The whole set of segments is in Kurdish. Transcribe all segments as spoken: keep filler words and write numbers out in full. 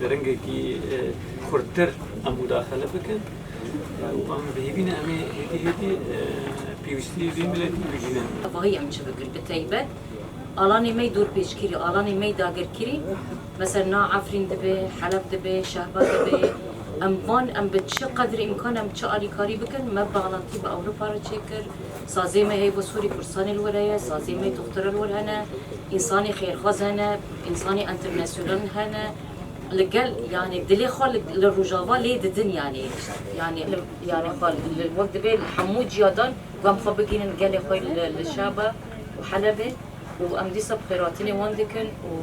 Rengekî, e, xurttir em mudaxele bikin, e, û em bi hêvî ne em ê hêdî hêdî, e, pêwîstiyê vê miletî bibînin. Vahî em çi bikin? Bi teybet alanê me yê dorpêçkirî, alanê me yê dagirkirî, mesela na Efrîn dibe, Heleb dibe, Şehba dibe, em van, em bi çi qedrê îmkan em çi alîkarî bikin, me bağlantî bi Ewropa re çêkir. Sazê me heyva Sûrî Kurdistanê li wir heye, sazê me doktora li wir hene, însanê xêrxwaz hene, însanê enternasyonal hene. Li gel, yani dilê xwe li, li Rojava lê didin yani. Yani, li, yani xwe li, wek dibê li hemû ciyadan ku em xwe bigihînin gelê xwe li, li Şaba û Helebê û em dîsa bi xêrhatinê wan dikin û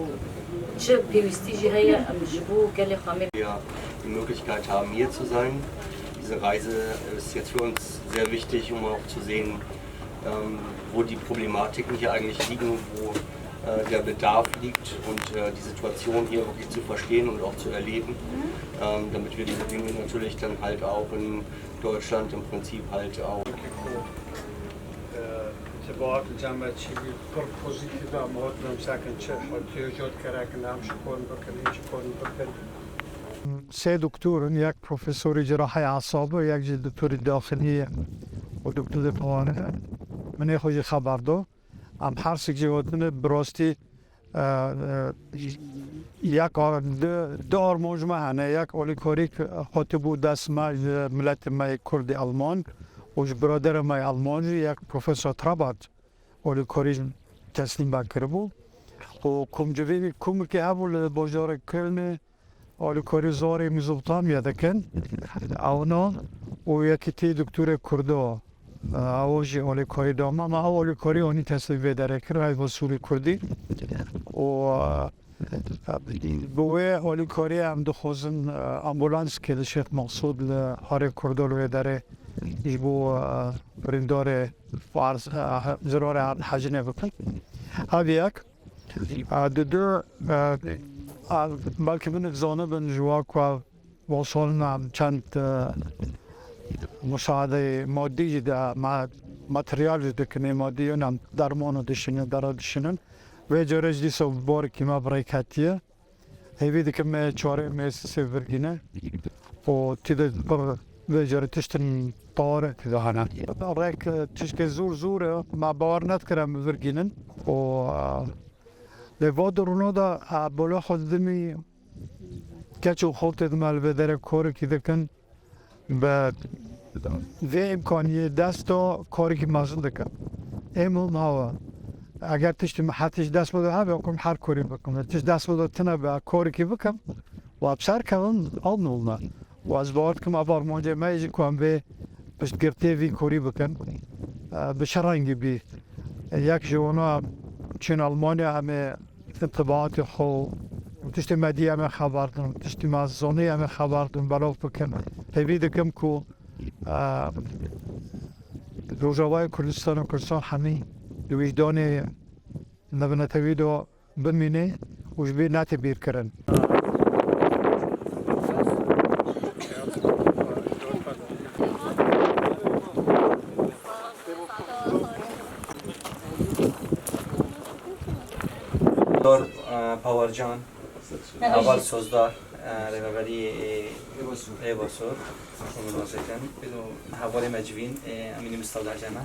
çi pêwîstî jî heye em ji bo gelê xwe em ê Wir die Möglichkeit haben, hier zu sein. Diese Reise ist jetzt für uns sehr wichtig, um auch zu sehen, ähm, wo die Problematiken hier eigentlich liegen, wo, äh, der Bedarf liegt und, äh, die Situation hier wirklich zu verstehen und auch zu erleben, ähm, damit wir diese Dinge natürlich dann halt auch in Deutschland im Prinzip halt auch. Ku, e, itibaat li cem me çi bî, pir pozîtîf e, em hatin em sekin çi, hatiye jot gerek ne, em ji kon bikin, hîn ji kon bikin. Sê doktor in, yek profesorê cerahê esabê, yek jî doktorê daxiliyê û doktorê tawanê. Min ê xwe jî xeber da. Em her sik jî hatine bi rastî, e, e, yek ar-, du, du armanc me hene. Yek alîkarî hatibû dest me ji miletê me yê Kurdê Alman û ji biraderê me yê Alman jî yek Profesor Trabant alîkarî teslîm me kiribû. Û komcivînî komikê hebû li bajarê Kölnê, alîkarî zarê Mezopotamya dikin. Ewna û yekî tê doktorê Kurdo, ew jî alîkarî da me. Me ew alîkarî anî teslîm vê derê kir, heyva Sûrî Kurdî. Û, e, bi wê alîkarî em dixwazin, e, ambulans ke li Şêx Meqsûd li harê Kurdo li wê derê ji bo, e, birîndarê û erz-, e, zirarê erdhejinê bikin. Ev yek. A, di du, e, a, belkî min zanibin ji wa ku ev wasolna em çend, e, musaadeyê madî jî de, ma-, materyal jî dikin, ê madî yên em dermano dişînin, dera dişînin. Vê carê jî dîsa barekî me bi rê ketiye. Hêvî dikim me çarê mêsisê virgîne. Û tî de pir vê carê tiştin taware tî de hene. Rek, e, tişkê zor zor e, me bawer nedikir em virgînin. Û, e, Lê va durûno de, e, bola xwe didimî keç û xaltê dime li vê derê korekî dikin, bi vê îmkaniyê dest de korekî mezin dikin. Ê mil nawe. Eger tiştî min hetî ji dest bide hebe, kum her korî bikim. Lê tişt dest bide tine be, korekî bikim, wa bi ser kevin, ew nûlne. Û ez bawer dikim, ev armancê me yê jî ku em vê piştgirtiyê vî korî bikin, e, bi çi rengî bî. Yek ji wana çûn Almanya, em ê întibaatê xwe û tiştê me dî em ê xeber din, tiştê me zonî em ê xeber din, belav bikin. Hêvî dikim ku, e, Rojavayê Kurdistan û Kurdistan hemî di wijdanê nevinetewî de bimîne û ji bîr nete bîrkirin. Dor, e, Pawarcan, Heval Sozdar, e, Rêveberî, e, Êvasor, hûn nazekin. Hevalê me civîn, e, Emînî Mistafdar Ceme.